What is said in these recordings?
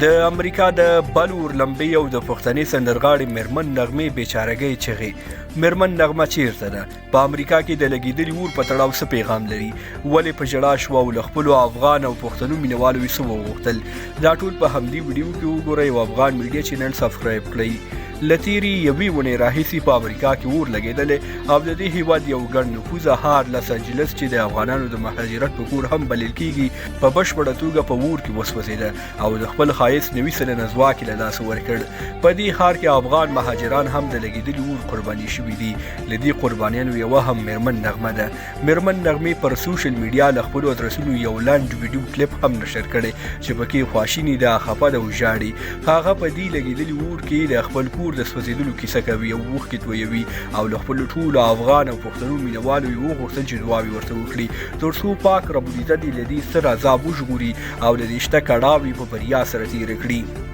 د امریکا د بل اور لمبې او د پښتنې سندرغاړې میرمن نغمې بیچارګۍ چغې. میرمن نغمه چیرته ده؟ په امریکا کې د لګیدلي اور په تړاو څه پیغام لري؟ ولې په ژړا شوه او له خپلو افغان او پښتنو مینوالو یې څه وغوښتل؟ دا ټول په همدې ویډیو کې وګورئ او افغان میډیا چینل سبسکرایب کړئ. له تیرې یوې اونۍ راهیسې په امریکا کې اور لګیدلی او د دې هیواد یو ګڼ نفوذه ښار لس انجلس چې د افغانانو د مهاجرت په کور هم بلل کیږي، په بشپړه توګه په اور کې وسوځیده او د خپل ښایست 90% ځواک یې له لاسه ورکړ. په دې ښار کې افغان مهاجران هم د لګیدلي اور قرباني شوي دي. له دې قربانیانو یوه هم میرمن نغمه ده. میرمن نغمې پر سوشل میډیا له خپلو ادرسونو یو لنډ ویډیو کلیپ هم نشر کړی چې پکې خواشینې ده، خفه ده او ژاړي. هغه په دې لګیدلي اور کې د خپل کور د سوځیدلو کیسه کوي او اوښکې تویوي او له خپلو ټولو افغان او پښتنو مینوالو یې وغوښتل چې دعاوې ورته وکړي تر څو پاک رب العزت یې له دې ستر عذاب وژغوري او له دې شته کړاوي په بریا سره تېره کړي.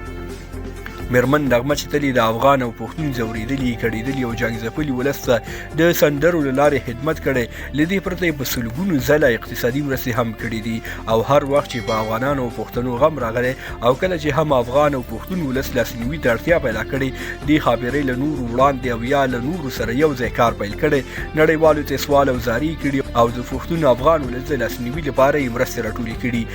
میرمن نغمه چې تل یې د افغان او پښتون ځورېدلي، کړېدلي او جنګ ځپلي ولس ته د سندرو له لارې خدمت کړی، له دې پرته یې په سلګونو ځله اقتصادي مرستې هم کړې دي او هر وخت چې په افغانانو او پښتنو غم راغلی او کله چې هم افغان او پښتون ولس لاسنیوي ته اړتیا پیدا کړې، دې ښاپېرۍ له نورو وړاندې او یا له نورو سره یو ځای کار پیل کړی، نړیوالو ته سوال او زارۍ کړي او د پښتون افغان ولس د لاسنیوي لپاره یې مرستې راټولې کړي.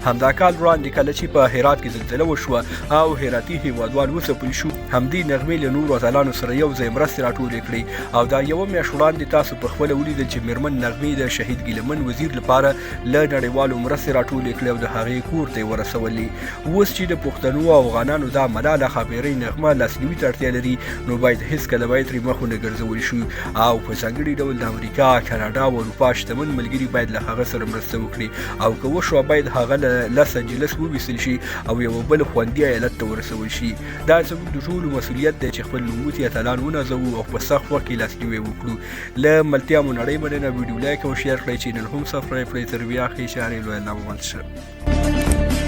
همدا کال وړاندې کله چې په هرات کې زلزله وشوه او هراتي هیوادوال وځپل شو، همدې نغمې له نورو اتلانو سره یو ځای مرستې راټولې کړې. او دا یوه میاشت وړاندې تاسو په خپله ولیدل چې میرمن نغمې د شهید ګیلمن وزیر لپاره له نړیوالو مرستې راټولې کړې او د هغې کور ته یې ورسولې. اوس چې د پښتنو او افغانانو دا ملاله ښاپېرۍ نغمه لاسنیوي ته اړتیا لري، نو باید هیڅکله باید ترې مخ ونه ګرځول شي او په ځانګړي ډول د امریکا، کاناډا او اروپا شتمن ملګري باید له هغه سره مرسته وکړي او که وشوه باید هغه له لس انجلس وویستل شي او یوه بل خوندي ایالت ته ورسول شي. دا زموږ د ټولو مسولیت دی چې خپل نوموتي اتلان ونازوو او په سخت وخت کې لاسنیوی وکړو. له ملتیا مو نړۍ مننه. ویډیو لایک او شیر کړئ، چینل هم سبسکرایب کړئ. تر بیا ښې چارې، لوی الله مو مل شه.